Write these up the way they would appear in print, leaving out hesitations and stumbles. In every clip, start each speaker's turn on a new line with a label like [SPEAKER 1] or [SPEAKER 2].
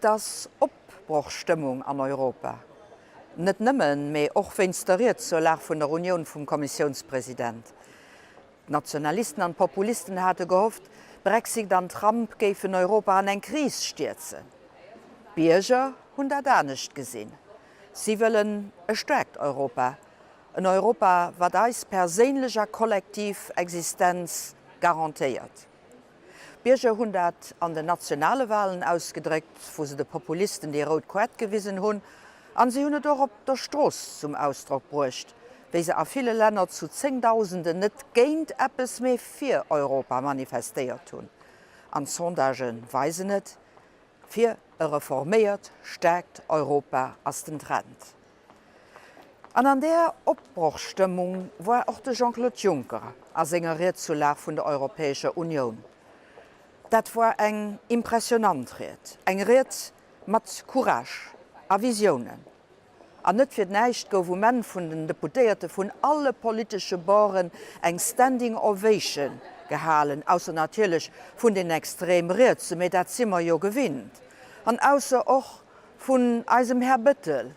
[SPEAKER 1] Et ass Opbrochstëmmung an Europa. Net nëmmen, mee och wéinst der Ried zur Lag vun der Unioun vum Kommissiounspresident. D'Nationalisten an d'Populisten hate gehofft, Brexit an Trump géifen Europa an eng Kris stierzen. D'Bierger hunn dat anescht gesinn. Si wëllen e staarkt Europa, en Europa, wat eis perséinlech a kollektiv Existenz garantéiert. D'Bierger hunn dat an den nationale Walen ausgedréckt, wou se de Populisten déi rout Koart gewisen hunn, an si hunn et och op der Strooss zum Ausdrock bruecht, wéi se a ville Länner zu Zéngdausenden net géint eppes, mee fir Europa manifestéiert hunn. An d'Sondagë weisen et, Fir e reforméiert, staarkt Europa ass den Trend. An an där Opbrochstëmmung war och de Jean-Claude Juncker a senger Ried zur Lag vun der Europäescher Unioun. Dat war eng impressionant Ried, eng Ried mat Courage a Visiounen. An net fir näischt gouf um Enn vun den Deputéierte vun alle politesche Borden eng Standing Ovation gehalen, ausser natierlech vun den extrem Rietse, mee dat si mer jo gewinnt, an ausser och vun eisem Här Bettel,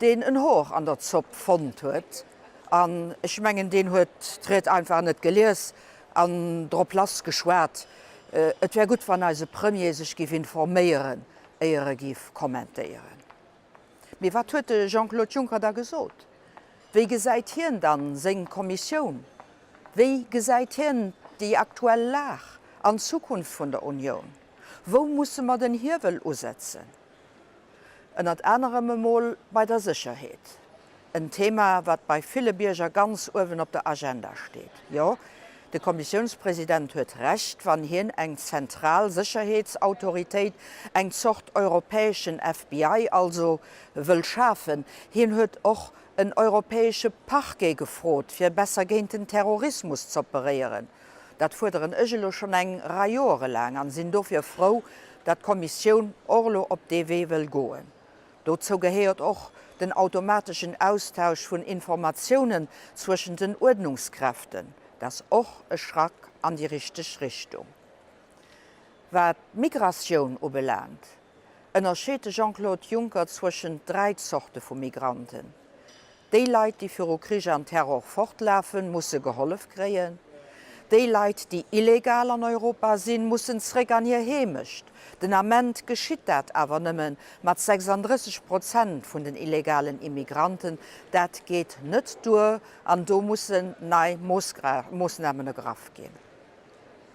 [SPEAKER 1] deen en Hor an der Zopp fonnt huet, an ech mengen, deen huet d'Ried einfach net gelies an drop lass geschwat. Et wär gutt, wann eise Premier sech giff informéieren, éier e giff kommentéieren. Mee wat huet de Jean-Claude Juncker da gesot? Wéi gesäit hien dann seng Kommissioun? Wéi gesäit hien déi aktuell Lag an d'Zukunft vun der Unioun? Wou musse mer den Hiewel usetzen? Ënnert anerem emol bei der Sécherheet. En Thema, wat bei ville Bierger ganz uewen op der Agenda steet. Jo, de Kommissiounspresident huet Recht, wann hien eng zentral Sécherheetsautoritéit, eng Zort europäeschen FBI also, wëll schafen. Hien huet och en europäesche Parquet gefrot, fir besser géint den Terrorismus z'operéieren. Dat fuerderen ech elo schonn eng Rei Joere laang an sinn dofir frou, dat d'Kommissioun och elo op dee Wee wëll goen. Dozou gehéiert och den automateschen Austausch vun Informatiounen zwëschent den Uerdnungskräften. Dat ass och e Schrack an déi richteg Richtung. Wat d'Migratioun ubelaangt, ënnerscheet de Jean-Claude Juncker zwëschent 3 Zorte vu Migranten. Déi Leit, déi viru Krich an Terror fortlafen, musse gehollef kréien. Déi Leit, déi illegal an Europa sinn, mussen zréck an hir Heemecht. Den Ament geschitt dat awer nëmme mat 36 Prozent vun den illegalen Immigranten. Dat geet net duer an do mussen nei Moossnamen ergraff ginn.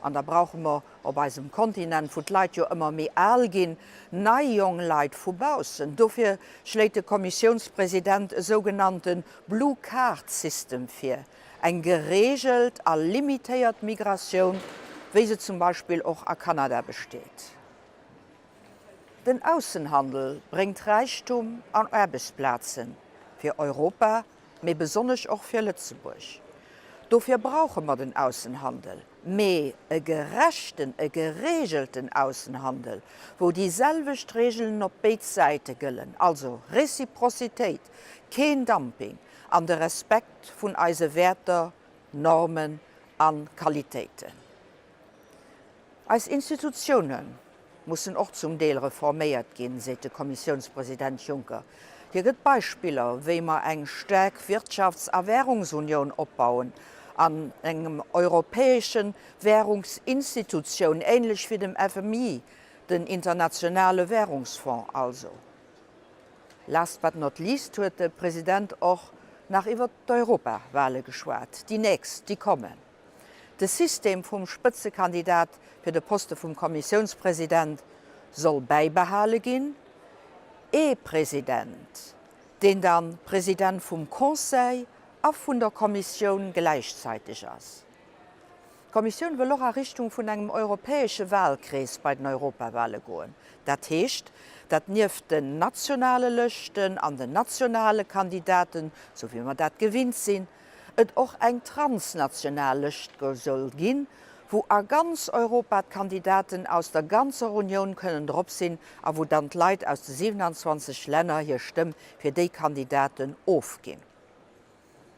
[SPEAKER 1] An da brauche mer op eisem Kontinent, wou d'Leit jo ëmmer méi al ginn, nei jong Leit vu baussen. Dofir schléit de Kommissiounspresident e sougenannte Blue Card System vir, eng gereegelt a limitéiert Migratioun, wéi se zum Beispill och a Kanada besteet. Den Aussenhandel bréngt Räichtum an Aarbechtsplazen fir Europa, mee besonnesch och fir Lëtzebuerg. Dofir brauche mer den Aussenhandel, mee e gerechten, e geregelten Aussenhandel, wou déi selwecht Regeln op béid Säite gëllen, also Reciprocitéit, keen Dumping an de Respekt vun eise Wäerter, Normen a Qualitéiten. Eis Institutioune mussen och zum Deel reforméiert ginn, seet de Kommissiounspresident Juncker. Hie gëtt Beispiller, wéi mer eng staark Wirtschafts a Wärungsunioun opbauen an engem europäesche Wärungsinstitutioun, änlech wéi dem FMI, den internationale Wärungsfonds also. Last but not least huet de President och nach iwwer d'Europawale geschwat, déi nächst, déi kommen. De System vum Spëtzekandidat fir de Poste vum Kommissiounspresident soll bäibehale ginn, ee President, deen da President vum Conseil a vun der Kommissioun gläichzäiteg ass. D'Kommissioun wëll och a Richtung vun engem europäesche Wahlkrees bei den Europawale goen. Dat heescht, datt nieft den nationale Lëschten an den nationale Kandidaten, sou wéi mer dat gewinnt sinn, et och eng transnational Lëscht soll ginn, wou a ganz Europa d'Kandidaten aus der ganzer Unioun kënnen drop sinn a wou dann d'Leit aus de 27 Länner hir Stëmm fir déi Kandidaten ofginn.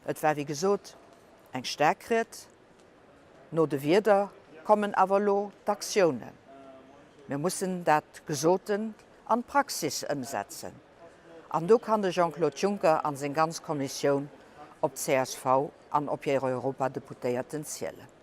[SPEAKER 1] Et war wéi gesot eng staark Ried. No de Wierder kommen awer elo d'Aktiounen. Mir mussen dat Gesotent. an d'Praxis ëmsetzen. An do kann de Jean-Claude Juncker an seng ganz Kommissioun op d'CSV an op hir Europadeputéierten zielen.